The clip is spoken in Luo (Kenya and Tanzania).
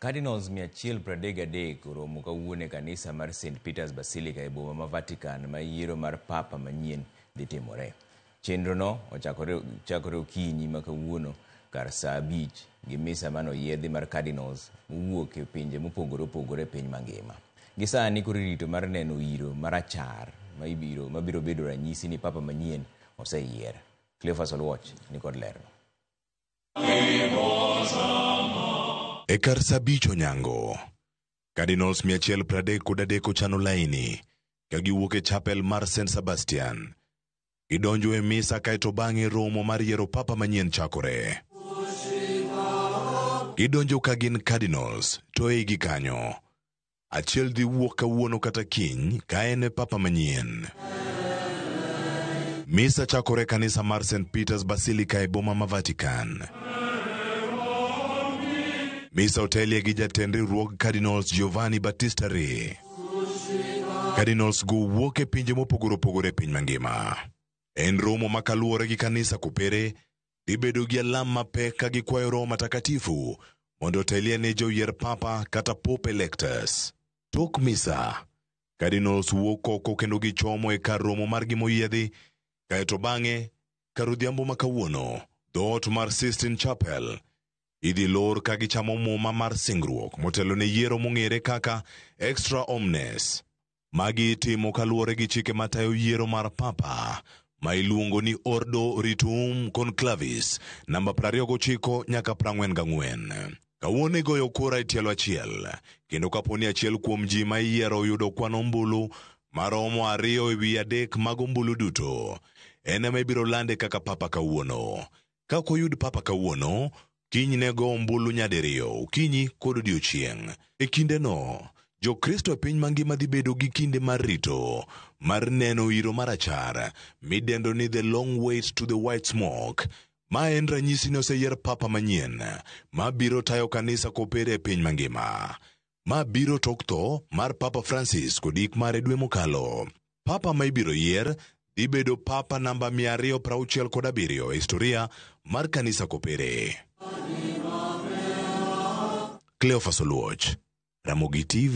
Cardinals 133 oromo kawuono e kanisa mar St. Peter's Basilica e boma ma Vatican ma yiero mar Papa manyien dhi timore. Chenro no ochakore okinyi ma kawuono kar saa 5 gi misa manoyiedhi mar Cardinals mowuok e pinje mopogore opogore e piny mangima. Gi sani koro irito mar neno iro marachar mabiro bedo ranyisi ni Papa manyien oseyier. Cleophas Oluoch nikod lerno. E kar saa 5 onyango, Cardinals 133 ochano laini ka giwuok e chapel mar St. Sebastian. Gidonjo e misa kaeto bang'e romo mar yiero Papa manyien chakore. Gidonjo ka gin Cardinals to eigi kanyo. Achiel dhi wuok kawuono kata kiny ka en e Papa manyien. Misa chakore kanisa mar St. Peter's Basilica e boma ma Vatican. Misa otelie gi jatend riwruog Cardinals Giovanni Battista Re. Cardinals go wuok e pinje mopogore opogore e piny mangima. En romo ma kaluwore gi kanisa kopere, dhi bedo gi alam mapek ka gikwayo Roho Matakatifu mondo otelie ne joyier Papa kata Pope Electus. Tok misa, Cardinals wuok oko kendo gichomo e kar romo margi moyiedhi, kaeto bang'e, kar odhiambo ma kawuono, dhoot mar Sistine Chapel idhi lor ka gichamo muma mar singruok motelo ne yiero mong'ere kaka Extra Omnes. Magi itimo kaluwore gi chike matayo yiero mar Papa ma iluongo ni Ordo Rituum Conclavis namba 29 nyaka 44. Kawuono igoyo kura e tielo achiel, kendo kapo ni achiel kuom ji ma iyiero oyudo kwan ombulu maromo 2 ewi 3 mag ombulu duto, en ema ibiro lande kaka Papa kawuono. Ka ok oyud Papa kawuono, kiny ne go ombulu nyadiriyo, okinyi kod odiechieng'. E kindeno, Jokristo e piny mangima dhi bedo gi kinde mar rito mar neno iro marachar midendo ni The Long Wait to the White Smoke. Ma en ranyisi ni oseyier Papa manyien ma biro tayo kanisa kopere e piny mangima. Ma biro tok tho mar Papa Francis kod ik mare dwe mokalo. Papa ma ibiro yier dhi bedo Papa namba 267 e historia mar kanisa kopere. Cleophas Oluoch, Ramogi TV.